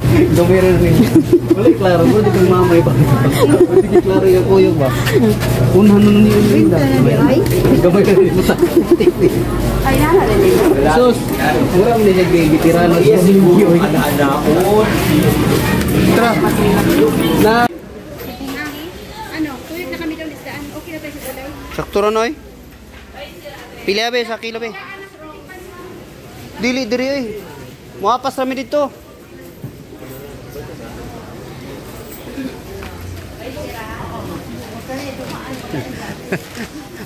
Gamay ra ni. Wala klaro bro, di kang mamay pa. Di klaro yung kuyog ba. Unhan nun ni Linda. Gamay ra ni. Ay, nana rin eh. Sus, mura man ni siya veterano sa Bingyo. Tara. Na. Ano, tuyok na kami daw isdaan. Okay na tayo sa gulay. Sakto ra noy. Pili be sa kilo be. Dili diri oy. Muapas rami dito.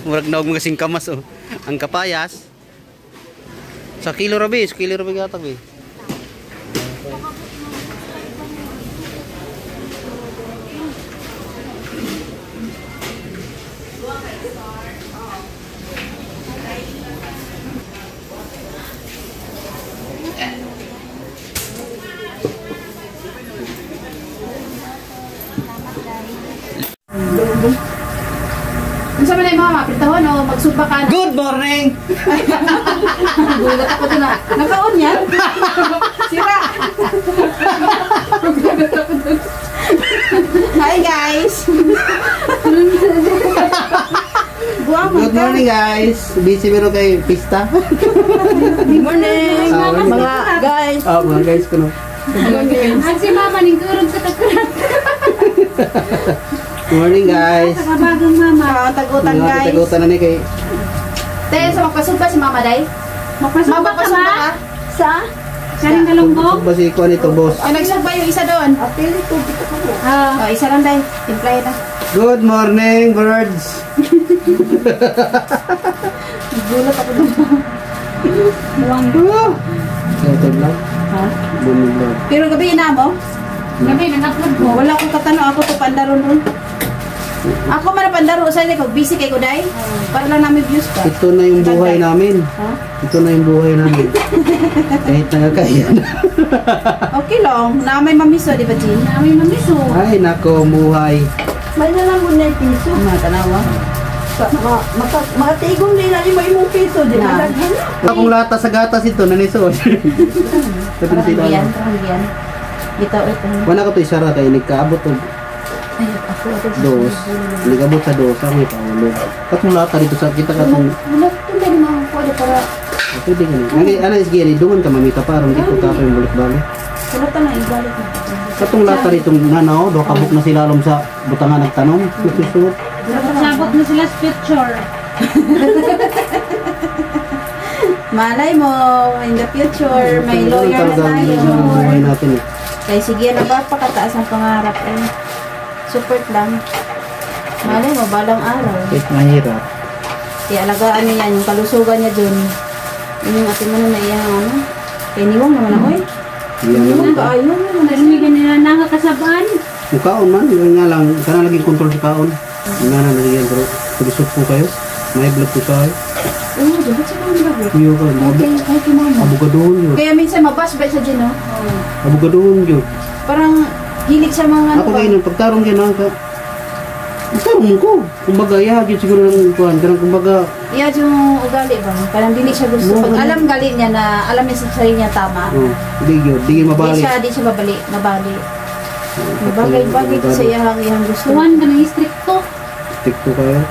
Murag naog mga singkamas oh. Ang kapayas. Sa kilo ra be, sa kilo ra be gatag be. Ano sabi na yung mama, pritahon o magsugba ka na. Good morning. Gulat ako doon na. Nakaon yan? Sira! Gulat ako doon. Hi guys! Buwang Good morning guys. Busy pero kay pista. Good morning! Ah, Mga guys! Ah, mga guys kuno. Ang si mama, ning kurog sa kakurat. Good morning guys. Sa kabagang mama. Tagutan Mga guys! katagutan na ni kay Tayo sa magpasugba si mama day. Magpasugba Magpasugba ka ka ba? ba? Sa? Karing galunggong? ba si kuan ito boss. Ay, nagsugba yung isa doon. Apil, tubig ko mo. Ah. Oh, isa lang day. Timplay na. Good morning birds. Gulat ako doon. Buwang. Ito lang. Ha? Bumili. Pero gabi ina mo? Gabi, nag-upload ko. Wala akong katano. Ako to pandaro nun. Ako man ang pandaro sa inyo. Busy kay Kuday. Para lang namin views pa. Ito na yung buhay namin. Ha? Ito na yung buhay namin. Kahit nakakaya na. Okay lang. Na may mamiso, di ba, Jean? Namin mamiso. Ay, nako, buhay. May na lang mo na yung piso. Mga tanawa. Makatigong din na lima imong piso. Di Na. na daghan na. Akong lata sa gatas ito, naniso. Ito Parang sila. yan, parang yan. Bitaw ito. Wala ko to isara kay nagkaabot og Ay, ako, ako. dos. Nagabot sa dos, ang may paulo. Katong lata dito sa kita katong Wala, ito na rin ako para pwede ka ni. Nani ana is gini dungan ka mamita pa aron dito ka pa yung balik-balik. wala ta na ibalik na. Katong lata dito nanao, do kabuk na sila alam sa butangan nagtanom. Nagsusuot. Sabot na sila sa picture. Malay mo, in the future, may lawyer na tayo. Ang buhay natin eh. Kaya sige na ba, pakataas ang pangarap eh. Support lang. Malay mo, balang araw. Kahit mahirap. Kaya alagaan niya yan, yung kalusugan niya dun. Yun yung atin mo na iyang ano. Kaya niwang naman ako eh. Hindi naman Niwang ka. kaayo. Pero may ganyan na nakakasabaan. Yung kaon man, yun nga lang, kana laging control sa kaon. Yun nga na nagiging pero tulisok po kayo. May blood po sa Oo, dapat sa mga bago. Iyo ka, Ay, kay mama. abogadoon yun. Kaya minsan mabash ba siya dyan, no? Abogadoon yun. Parang hilig sa mga ano Ako ba? kayo nung pagtarong yun, ka. Pagtarong mo ko. Kumbaga, iya, yun siguro ng kuhan. Kanang kumbaga, Iya yung ugali ba? Parang dili siya gusto. Oo, Pag ganun. alam gali niya na alam niya sa sarili niya tama. oh, di yun, di yun Di mabali. siya, di siya mabali, mabali. Bagay-bagay sa iyang iyang gusto. Kuwan ka ng stricto. Stick to kayo.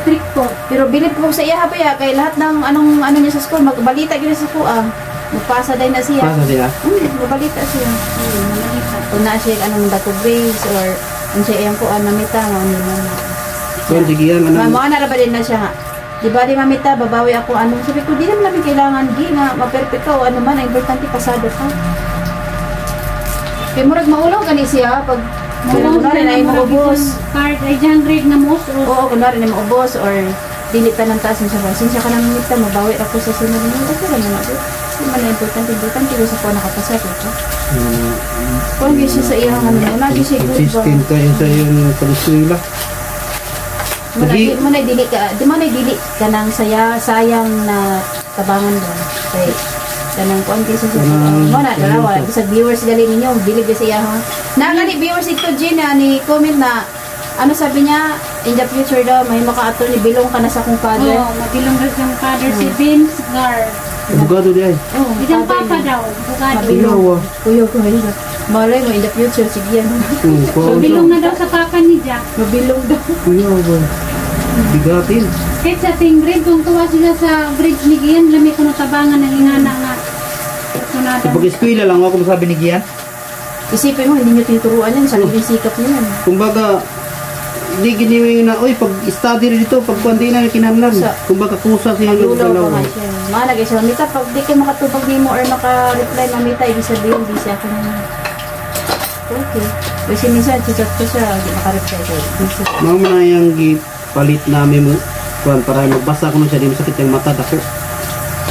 Stricto. Pero bilib ko sa iya pa ya kay lahat ng anong ano niya sa school magbalita gyud sa school ah. Magpasa din na siya. Pasa siya. Mabalita siya. Kung na siya anong dako grades or ano siya iyang kuan mamita nga ano man. Kuhan, sige yan. Anong, Mama na ra ba din na siya nga. Di ba di mamita babawi ako ano sabi ko di naman namin kailangan gi nga ma-perfect ka o ano man ang importante pasado ka. Kay murag maulaw gani siya pag kunwari na maubos. Card ay dyan grade na most. Oo, kunwari na maubos or dili ta ng taas siya. Sinsya ka na mamita, mabawi ako sa sunod. Okay lang naman ako. Hindi man na importante. Importante ko sa kuha nakapasa ko. Kung gyud siya sa iyang ano, lagi siya good ba? Consistent kayo sa iyong pag-eskwela. Manay dili ka, di manay dili ka nang saya sayang na tabangan ba. Kay kanang kuan kay sa mo na dalawa sa viewers gali ninyo, bilib sa iya ha. Na gani viewers ito Gina ni comment na ano sabi niya in the future daw may maka attorney bilong ka na sa akong father. Oo, mabilong rin siyang father si Vince Gar. Abogado di ay. Oh, Isang papa daw, abogado. Iyawa. Kuya ko ayun. Malay mo in the future sige yan. Kuya. Mabilong na daw sa papa ni Jack. Mabilong daw. Kuya ba? Bigatin. Kahit sa ting grade, kung tuwa sila sa grade ni Gian, lami ko tabangan ng ingana nga. Sa Sunada. pag-eskwela lang ako masabi ni Gian. Isipin mo, hindi nyo tinuturuan yan. Sariling sikap niyo yan. Kumbaga, di giniwing na, oy, pag study rin dito, pag kuwan na kinahanglan. Kumbaga, kusa siya ng Lulaw galaw. pa nga siya. Malagay siya, "Mamita, pag di kayo makatubag nimo or maka-reply, Mamita, ibig sabihin, busy ako na." Okay. Kasi minsan, chichat ko siya, hindi makareply ko. Busy. Mao man na yung gipalit namin mo, kuwan, para magbasa ko nun siya, di masakit yung mata dako.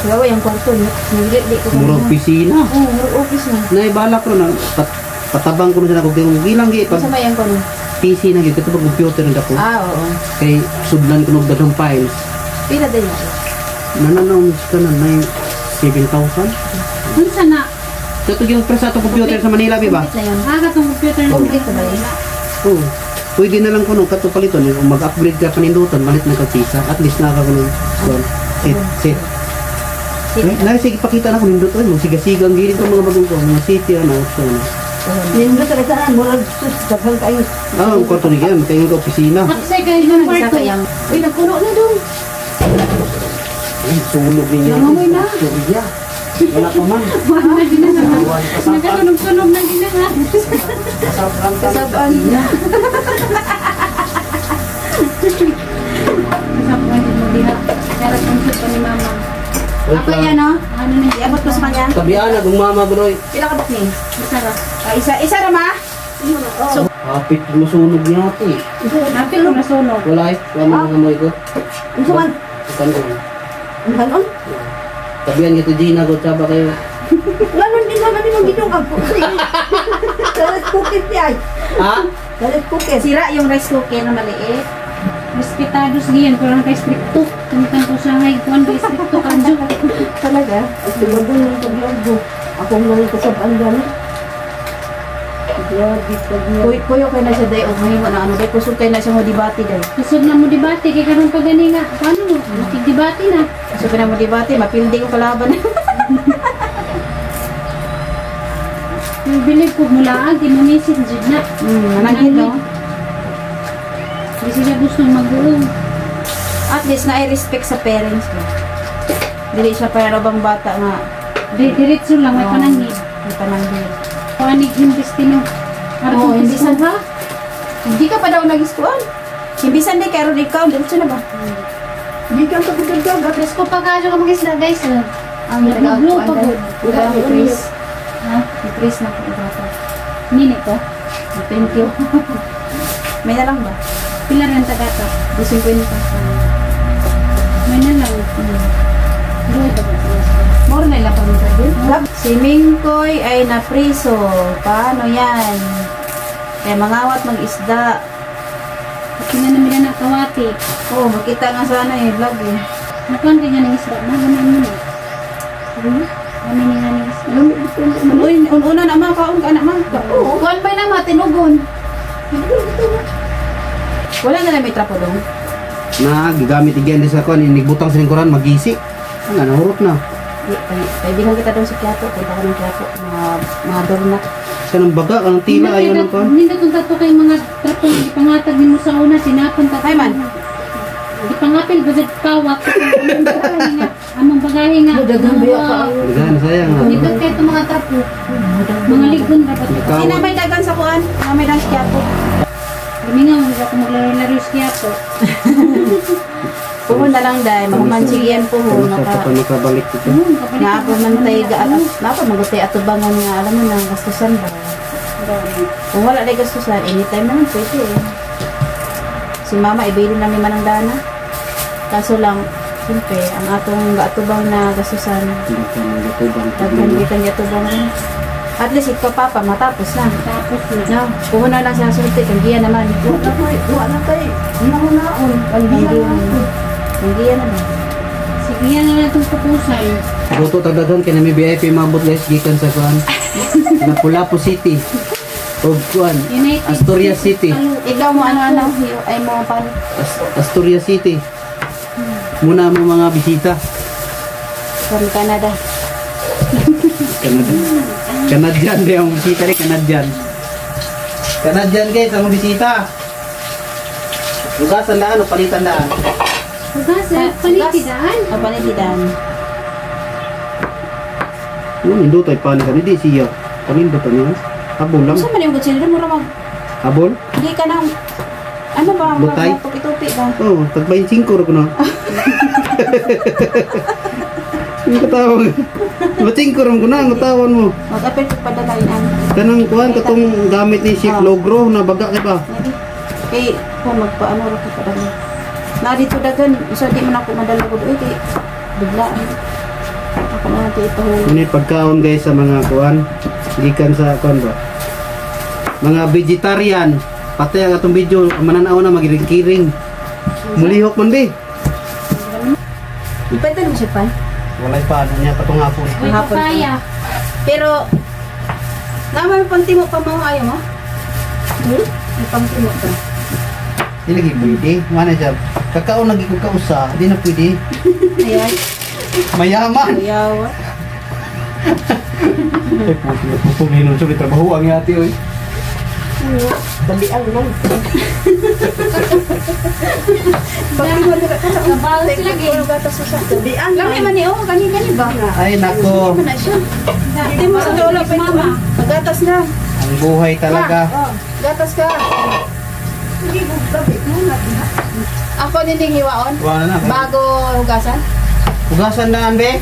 Gawa yung kwarto, nagli, di ko Murag pisina. Oo, murag office na. Naibala ko na, patabang ko na siya, kung gilang gi, pag Sa may ang kwarto? PC na gyud, kato pag computer na dako. Ah, oo. Kay sudlan ko nog daghang files. Pila din yan. Nananaw ka na, may 7,000. Unsa na? Kato yung press atong computer sa Manila, di ba? Complete na yun. Ah, katong computer na. Complete na ba yun? Oo. Pwede na lang kuno kato paliton kung mag-upgrade ka paninduton malit na kag pisa at least naka kuno kuan set set. Sige. Na sige pakita na ko nindot oy magsiga-siga ang gilid ko mga bagong ko mga city ano so ano. Nindot talaga saan, murag sus, daghang kayo. Ah, ang kwarto ni Gian kayo ka opisina. Aksay kayo ng Isa kwarto. kayang, uy, nagpuno na doon. Ay, sunog ninyo. Nangamoy na. Surya. Wala pa man. Wala na din na. Awan, kasapan. Nagkasunog-sunog na din na. Kasapan. Kasabaan. Kasapuan din mo diha. Kaya kung pa ni mama. Ako yan, no? Ano na Iabot ko sa kanya. Tabian na kung mama gunoy. Pila ka ni? Isa ra. Ah, isa, isa ra, ma? Hapit masunog niya ate. Apil ko nasunog. Wala eh. Wala man ang amoy ko. Unsa man? Kan ko. Ang kanon? Tabian kita Gina ko tsaba kayo. Nganon din naman imong gidungag ko. Dalit cookies di ay. Ha? Dalit cookies. Sira yung rice cooker na maliit. Respetados giyan pero ang kay stricto. Tungtang ko sa hay kuan kay stricto kanjo. Talaga? Ang tubagong ng paglago. Akong nang kasabaan gani. Grabe pag Kuy, kuyo kay na siya day og mahimo na ano day kusog kay na siya mo debate day. Kusog na mo debate kay karon pa gani nga. Paano mo? Makig-debate na. Kusog kay na mo debate, mapildi ko kalaban. Yung bilib ko mulaag ginumisit jud na. Mananghid no. Di sila gusto mag-uong. At least na respect sa parents mo. Dili siya para bang bata nga Di diretso lang may Oo. pananghid. May pananghid. Panig imbestino. Oo, imbisan ha. Hindi ka pa daw nag-iskuan. Imbisan di kay ron ikaw, diretso na ba? Di kang kapagdag. Presko pa kaso ka mag-isla guys. Ah. Ang Naglo pa gud. Uga ni Chris. Ha? Ni Chris na ko bata. Nini ko. Thank you. May na lang ba? Pila rin tagata. 250. May na lang. Duha pa ba? More na ilang paminta din. Si Mingkoy ay napriso. Paano yan? Kaya mangawat mag-isda. Tingnan na nila na kawati. Oo, oh, makita nga sana eh, vlog eh. Nakuan kay nga ng isda. Ma, ganun mo na. Kami ni nga ng isda. Uy, una na ma, kaon ka na ma. Oo. Kuan pa na ma, tinugon. Wala na lang may trapo dong. Na gigamit igen sa kuan inigbutang sa lingkuran magisi. Ano nahurot na. Di, kaibigan kita doon sa Quiapo. Punta ko ng Quiapo. Mga dorna. Sa nang baga kanang tila ayo nang kuan. Nindot ang tato kay mga trapo gipangatag nimo sa una sinapon ta. Ay, man. Gipangapil budget kawat. Among bagahe nga. Among bagahe nga. Daghang biya ka. Daghan sayang nga. Nindot kay itong mga trapo. Mga ligon dapat. Ikaw. Sina may dagan sa kuan? Na may dagan sa Quiapo. Kami nga wala ko maglaro-laro sa Quiapo. Puhon na lang dahil. Mahuman sige yan puhon. Sa Maka, pa nakabalik dito. Kapalit naapa man tayo ga naapa man gud tay atubangan nga alam mo na gastusan ba. Kung wala day gastusan, anytime naman pwede eh. Si mama ibili lang ni Manang Dana. Kaso lang, siyempre, ang atong gaatubang na gastusan, Hindi ka nagtubang daghan bitan gatubang rin. At least ikaw papa, matapos na. Tapos na. No, puhon na lang sa sulti, kang giya naman. Wala koy, wala kay nahunaon. Ang Ang giya giya na. Ang giya naman. Sige yan na lang itong pupusan. Luto tagdagan kay nami VIP mabot guys gikan sa kuan. Lapu-Lapu City. Og kuan. United Astoria City. Ikaw mo ano-ano, ay mo paano. Astoria City. Muna mo mga bisita. From Canada. Canada. Canadian di ang bisita ni Canadian. Canadian guys, ang bisita. Hugasan daan o palitan daan. Hugas, panitidan. Oh, panitidan. Ano, nindot ay panik ka. Hindi siya. Panindot ano? Habol lang. Unsa man yung kutsilyo mura mag Habol? Hindi ka nang ano ba? Butay? Tupi-tupi ba? Oo, oh, tag 25 ra ko na. Ang katawag. 25 ra ko na ang katawan mo. Mag-apel ko padala yun. Kanang kuan katong gamit ni Chef Logro na baga kay ba? Kay kung magpaano ra ko padala. Na dito dagan, isa di man ako madala gud oy kay bigla. Ako na natin ipahulog. Ini pagkaon guys sa mga kuan gikan sa kuan ba. Mga vegetarian, pati ang atong video mananaw na magiring-kiring. Mulihok man bi. Ipalitan mo siya pan. Walay pa ano niya patong hapon. Uy, Hapon. papaya. Pero naman pangtimo pa mo ayaw mo? May pangtimo pa. Di lagi pwede. Mana siya. Kakaon lagi ko kausa, di na pwede. Ayan. Mayaman. Ayaw. Ay puto, puto minom sa may trabaho ang yati oy. Dalian lang. Kabaw sila gay. Dalian Lami man ni oh, gani gani ba? Ay nako, Lami man na siya. Hindi mo sa dulo pa ito. Mama. Paggatas na. ang buhay talaga. Oh, gatas ka. Sige, gabi mo na. Ako nining hiwaon Wala na. bago hugasan. Hugasan daan be.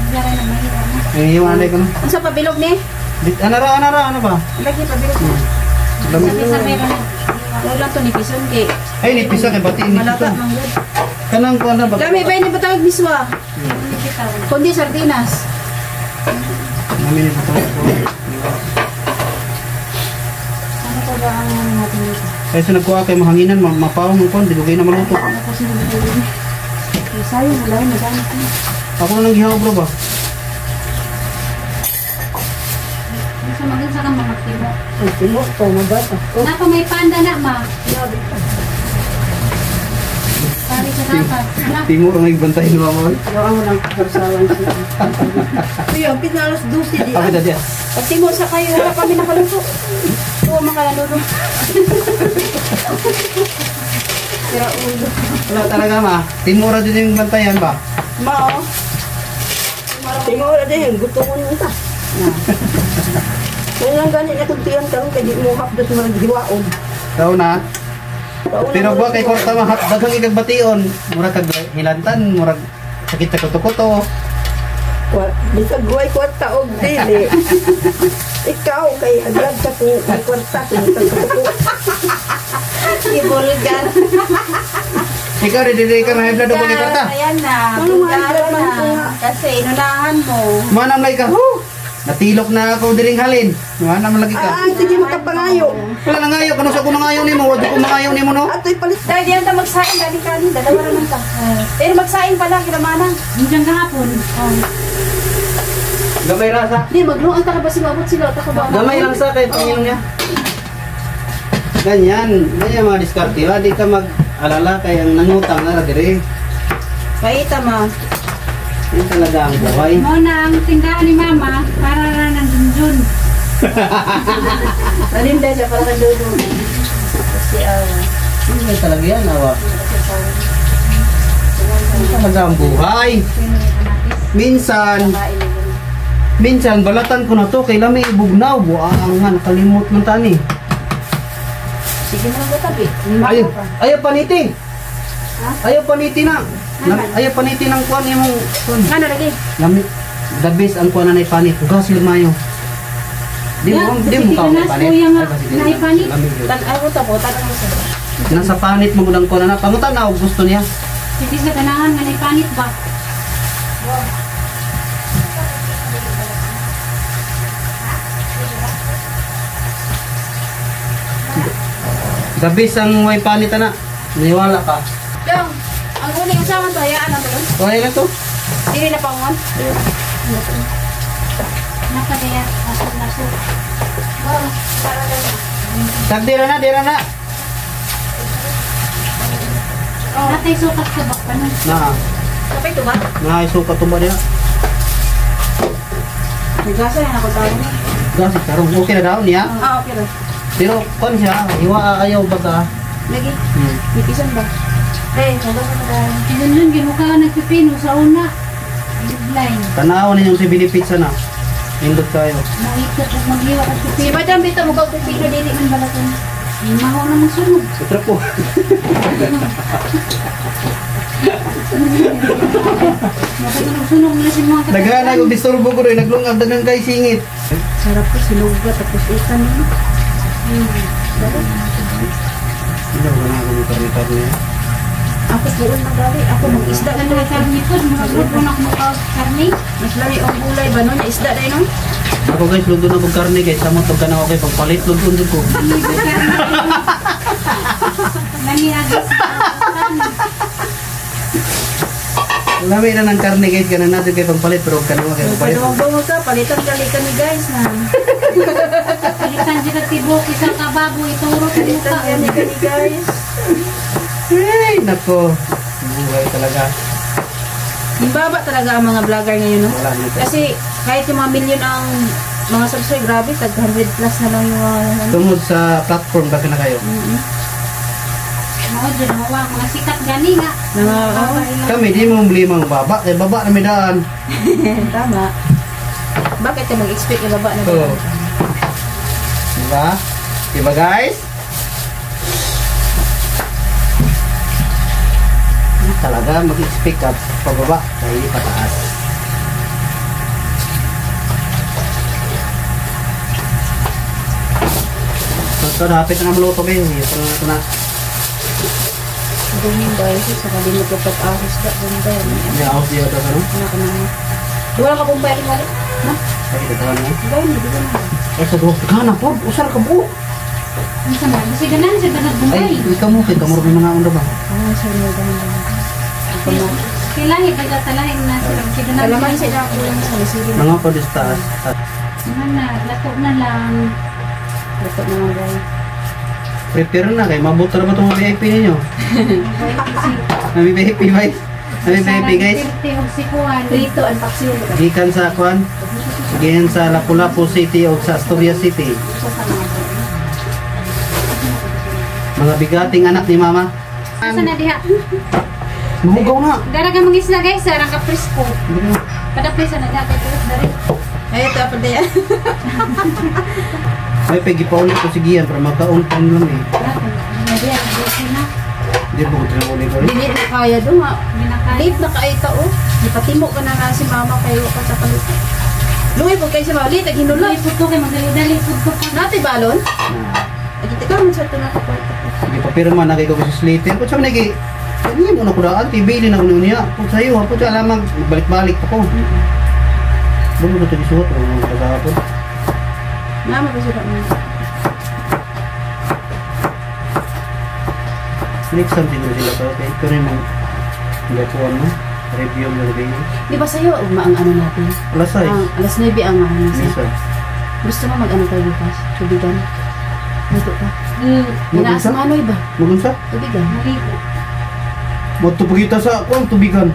Yara na mahira na. Eh, iwan na ko na. Unsa pabilog ni? Anara, anara, ano ba? Lagi pabilog. Lami. Sabi-sabi ra na. Wala to ni Pison kay Ay, nipisa kay bati malata nipisa. man gud. Kanang kuan na ba? Lami ba ni batawag miswa? Kundi sardinas. Lami ni batawag. Ano pa ba ang natin dito? Kaya sa nagkuha kay mahanginan, mapaw ng kuan, di ko kayo na maluto. Ano kasi nabitawag ni? Sayang, wala yung magamit ko. Ako na lang gihaw bro ba? Sa magansa ka mamagtimo. Ang timo to mabata. Napa may panda na ma. Pari sa dapat. Na, Timo ra may bantay ni mama. Gawa mo lang kasawan siya. Kuya, pinalas 12 di. Ako dadi. Pag timo sa kayo, wala kami nakaluto. Tuwa makaluto. Sira ulo. Wala talaga ma. Timo ra din yung bantayan ba? Mao. Timo ra din, gutomon mo ta. Kaya lang gani na kuntian karon kay di mo hapdos mo hiwaon. Tao na. Pero ba kay kwarta ma daghang ikagbation, murag kag hilantan, murag sakit sa kuto-kuto. Bisag guway kwarta og dili. Ikaw kay haglad ka kung may kwarta kung kuto. Ibulgar. Ikaw rin dili ka na blood og kwarta. Ayan na. Ano Bulgar nga, blood man na. ko nga. Kasi inunahan mo. Manam lagi ka. Huh! Natilok na ako diring halin. Manam lagi ka. Ah, sige makapangayo. Wala na ngayo, kano sa ko mangayo nimo, wa ko mangayo nimo no. Atoy palit. Dahil diyan ta magsaing, dali kanin. Dalawa naman ta. Pero magsaing pala, kinamana. Diyan kahapon. Gamay ra sa. Di, magluan ta ka ba sila? Abot sila, ta ka ba? Gamay lang sa kay panginom niya. Ganyan, ganyan mga diskarte. Wa di ka mag-alala kay ang nangutang na ra dire. Paita ma. Yan talaga ang buhay. Mo na ang tindahan ni mama para ra ng junjun. Malinda siya, para kang dulo. Kasi, Yan talaga yan, awa. Yan talaga ang buhay. Minsan, minsan balatan ko na to kay lami ibugnaw. Buang nga nakalimot man tani. Sige mo lang gatabi. Ayaw, ayaw paniti. Ayaw paniti na. Ayaw paniti ng kuan imong kuan. Ano lagi? Lami the best ang kuan na nay panit. Hugas sila mayo. Di mo, di mo kaon Nas, panit. kuya nga, Ay, kasi di naay panit. Lami yun. Tan-aw ko ta po, tanong mo sa. Nasa panit mo gud ang kuan na. Pangutan na og gusto niya. Sige sa ganahan nga nay panit ba? The best ang may panit ana. Niwala ka. Dong, ang uling usawan to, hayaan na to. Okay lang to. Dili na pangon. Nakadaya nasog-nasog. Tag dira na, dira na. Natay sukat sa bakpanon. Na. Kapay to ba? Na sukat tumba diha. Nagasa yan ako tao. Gasi tarong. Okay na daw niya. Ah, okay ra. Pero kon siya, hiwa ayaw baga. Lagi, nipisan ba? Eh, nagasa na tayo. Yun yun, ginukha ka nagpipino sa una. Line. Tanaw ninyo si benefit sana. Nindot kayo. Maikot at maghiwa ka Si pipino. Madam Bito, mukhang pipino dili man balakon. Maho na magsunog. Ito po. Masunog-sunog na si mga Naghanag og disturbo ko rin, naglungag daghang kay singit. Sarap ko, sinuga, tapos ikan. No? Hindi ko na ako ng karne-karne. Ako buon na gali. Ako mag-isda Ano na na karne po, mga grupo na kumakaw karne. Mas lami ang gulay ba no? Nya isda dahil no? Ako guys, luto na kong karne guys. Samo tog ka na okay pagpalit luto jud ko. Lami agis. Lami na ng karne guys, ganun natin kay pagpalit pero ka na okay pagpalit. Paduwag ka, palitan gali kami guys na. Palitan sila tibok, isang kababo, ituro sa Palitan mukha. gali kami guys. Hey, nako. Buhay talaga. Baba talaga ang mga vlogger ngayon no? Wala na. Kasi kahit yung mga million ang mga subscribe, grabe, tag 100 plus na lang yung mga ano. Tungod sa platform ba na kayo? Mao dyan, mawa, mga sikat gani nga. Mga, oh, Kami di mo limang baba kay baba na may daan. tama. Bakit ka mag-expect yung baba na ba? Oo. Diba? Diba guys? Ano talaga mag-expect ka pababa kaya hindi pataas. So, ito, hapit na maluto kayo. Ito na ito na. Ganyan guys, sa kalimot ko pag-ahos ka, ganda. Hindi ako siya ito, ano? Ano ka na? Wala ka pong bayad wala? Na? Ay, ito na. Gani, di ba na? Ay, sa duha. Gana po. Usar ka buo. Ang sama, kasi ganan siya ganag Ay, buhay. ikaw mo. Kaya kamuro may mga unda ba? Ah, sorry, ganda. Kailangan pagkatalahin na sila. Kasi ganan Kalaman siya. sila ako lang sa sili. Mga po taas. Naman na, lato na lang. Luto na mga guys. Prepare na kay mabuto na ba itong mga VIP ninyo? May VIP guys. May VIP guys. Duterte og sikuan. Prito, ang paksiw. Gikan sa kwan. Gikan sa Lapu-Lapu City o sa Asturias City. Mga bigating anak ni Mama. Asa na diha? Mahugaw na. Dara ka mga isla guys, sarang ka presko. Padapay sa na diha kay tulog dari. Ay, ito pa diyan. May pagipaulit ko sigian para makaon pang lang eh. Na diha, okay na. Hindi po ko tinaulit ko rin. Dili na kaya do nga. Hindi na kaya. Late na kay ta oh. Ipatimo ka na nga si mama kayo ka sa palit. Luwi po kayo si mama. Late, hinulot. Dali pud ko kay magdali-dali pud ko pa. Nati balon? Na. Ay, kita ka man sa ito na kapwarta. Sige, papirma na kay ko sa Slater. Kung sa mga hindi mo na ko daan, tibili na ko niya. Kung sa'yo, ha, kung sa alamang, balik-balik pa ko. Doon mo ito gisuot, ano ang kasahapon. Nama pa sila mo. Next time siguro sila pa, okay? Ito rin ang gakuan mo. Review mo review. Di ba sa'yo, ugma ang ano natin? Alas 6. Ang alas 9 ang ano sa. Misa. Gusto mo mag-ano tayo bukas? Tubigan? Luto ka. Magunsa? Inaas manoy ba? Magunsa? Tubigan. Maligo. Matupagita sa kuang tubigan.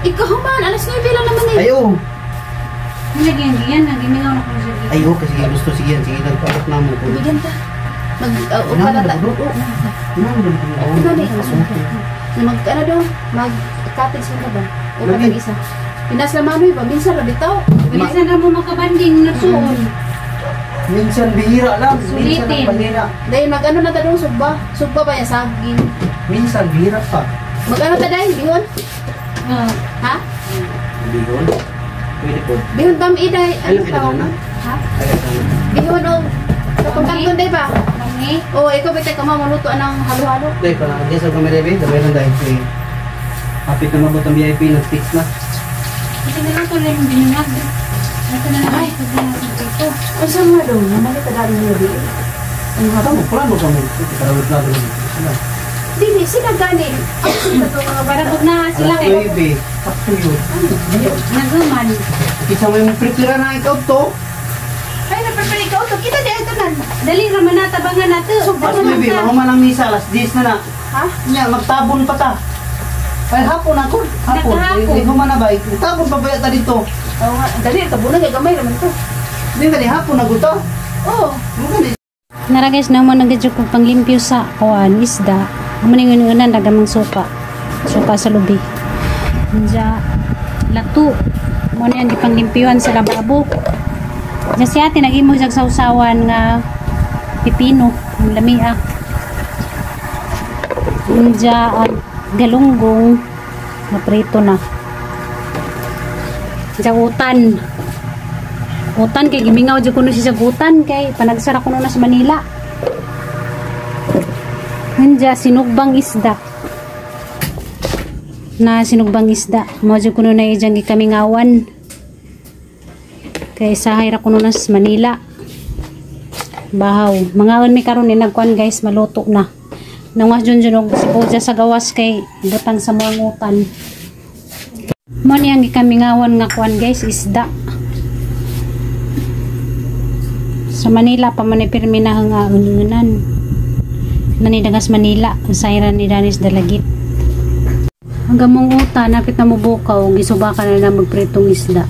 Ikaw man, alas 9 lang naman eh. Ay, oh. Malagi ang giyan, nagimingaw na ko sa giyan. Ay, oh, kasi gusto sige yan. Sige, nagpatok na mo. Tubigan ta. Mag, Ano, pala ta. ano, Oo, Ano, ano, ano, Ano na mag, ano daw, mag cottage ka ba? O Lagi. katag isa. Pinas lamanoy ba? Minsan ra bitaw. Minsan ra mo makabanding nagsuon. Minsan bihira lang. Minsan Sulitin. ang bihira. Dahil mag ano na ta dong sugba. Sugba ba ya saging? Minsan bihira pa. Mag ano ta dahil bihon? Oh, Ha? Bihon? Pwede po. Bihon bam iday. Ayun, Ano tawag na. na? ha? Ay, sana. Bihon o katong kanton day ba? Bangi. O ikaw ba tayo maluto ng halo-halo? Dahil pa lang. Sa kami Rebe. Damay lang dahil si Hapit na mabot ang VIP. Nag-fix na. Kasi na lang tuloy yung binungag. Ito na lang ay ito. Ang sama daw, namali ka dami niyo di. Ang Tama, hapon. plano kami. Karawit na rin. Sila. Dili sila gani. Ang sila to mga Para bata. pag na sila Alas kay 9. Sakto yun. naguman. Isa mo yung prepare na ikaw to. Ay, na-prepare ikaw to. Kita di ay tanan. Dali ra man na tabangan nato. Alas 9. Mahuman ang misa. Alas 10 na na. Ha? Nya, magtabon pa ta. Ay, hapon ako. Hapon. Naghapon. Ay, human na ba? Tabon pa ba yata dito? Oo nga, dali, tabunan kay gamay raman to. Di ka di hapon na guto. Oh, Mo ka ni Nara guys, naman naggadyo ko panglimpyo sa kuan isda. Amo ning unan dagamang suka. Suka sa lubi. Nja lato. Mo na yung gipanglimpyuhan sa lababo. Diyan si ate nagimo jag sausawan nga pipino, ang lamia. Nja ang galunggong na prito na. Nja utan. Utan kay gimingaw jud kuno siya sa utan kay panagsara kuno na sa Manila. Nanja sinugbang isda. Na sinugbang isda. Mo jud kuno na ijang gikamingawan. Kay sahay ra kuno na sa Manila. Bahaw. Mangaon mi karon ni nagkuan guys, maluto na. Nangwas jun jun og sibuyas sa gawas kay butang sa mga utan. Mo ni ang gikamingawan nga kuan guys, isda. Sa Manila pa man ni pirmi na ang ununan. Nanidagas Manila, ang sayran ni Danis Dalagit. Hanggang mong uta, napit na mo bukaw, gisuba ka na lang magpritong isda.